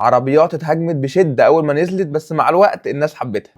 عربيات اتهاجمت بشده اول ما نزلت، بس مع الوقت الناس حبتها.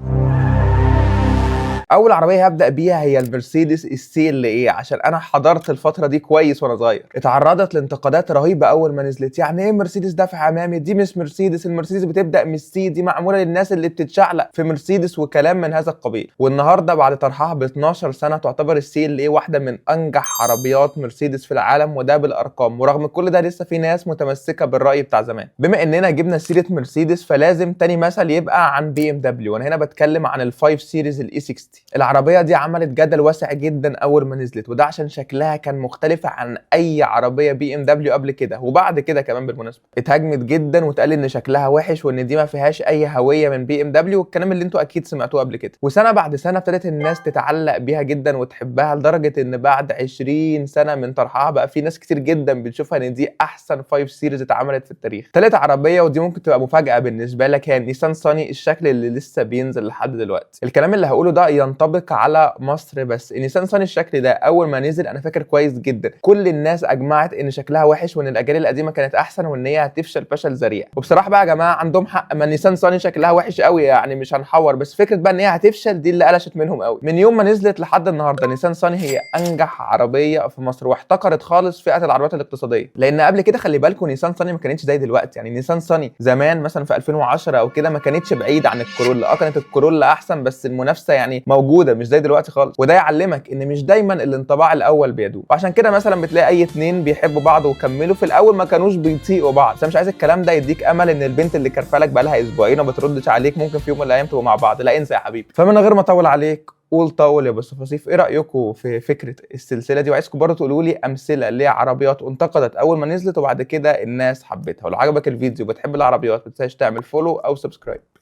اول عربية هبدا بيها هي المرسيدس ال CLA، عشان انا حضرت الفترة دي كويس وانا صغير. اتعرضت لانتقادات رهيبة اول ما نزلت، يعني ايه مرسيدس دافع امامي؟ دي مش مرسيدس، المرسيدس بتبدا من ال C، دي معمولة للناس اللي بتتشعلق في مرسيدس وكلام من هذا القبيل. والنهارده بعد طرحها ب 12 سنة تعتبر ال CLA واحدة من انجح عربيات مرسيدس في العالم، وده بالارقام. ورغم كل ده لسه في ناس متمسكة بالراي بتاع زمان. بما اننا جبنا سيره مرسيدس فلازم تاني مثل يبقى عن BMW، وانا هنا بتكلم عن ال 5 series ال E60. العربية دي عملت جدل واسع جدا اول ما نزلت، وده عشان شكلها كان مختلف عن اي عربية BMW قبل كده وبعد كده كمان. بالمناسبة اتهاجمت جدا واتقال ان شكلها وحش وان دي ما فيهاش اي هوية من BMW، والكلام اللي انتوا اكيد سمعتوه قبل كده. وسنة بعد سنة ابتدت الناس تتعلق بيها جدا وتحبها، لدرجة ان بعد 20 سنة من طرحها بقى في ناس كتير جدا بتشوفها ان دي احسن 5 series اتعملت في التاريخ. تالت عربيه، ودي ممكن تبقى مفاجاة بالنسبة لك، هي النيسان صاني، الشكل اللي لسه بينزل لحد دلوقتي. الكلام اللي هقوله ده ينطبق على مصر بس. النيسان صاني الشكل ده اول ما نزل انا فاكر كويس جدا كل الناس اجمعت ان شكلها وحش وان الاجيال القديمة كانت احسن وان هي هتفشل فشل ذريع. وبصراحة بقى يا جماعة عندهم حق، ما النيسان صاني شكلها وحش قوي، يعني مش هنحور، بس فكرة بقى ان هي هتفشل دي اللي قلشت منهم قوي. من يوم ما نزلت لحد النهارده نيسان صاني هي انجح عربية في مصر، واحتكرت خالص فئة العربيات الاقتصاديه. لان قبل كده خلي بالكم نيسان صاني ما كانتش زي دلوقتي، يعني نيسان صاني زمان مثلا في 2010 او كده ما كانتش بعيدة عن الكورولا، كانت الكورولا احسن بس المنافسة يعني موجودة مش زي دلوقتي خالص. وده يعلمك ان مش دايما الانطباع الاول بيدوم، وعشان كده مثلا بتلاقي اي اتنين بيحبوا بعض وكملوا في الاول ما كانوش بيطيقوا بعض. بس انا مش عايز الكلام ده يديك امل ان البنت اللي كرفالك بقالها اسبوعين وما بتردش عليك ممكن في يوم من الايام تبقوا مع بعض. لا انسى يا حبيبي. فمن غير ما اطول عليك قول طول يا ابو الصفاصيف، ايه رايكم في فكرة السلسلة دي؟ وعايزكم برضه تقولوا لي امثلة لعربيات انتقدت اول ما نزلت وبعد كده الناس حبتها. ولو عجبك الفيديو وبتحب العربيات ما تنساش تعمل follow او subscribe.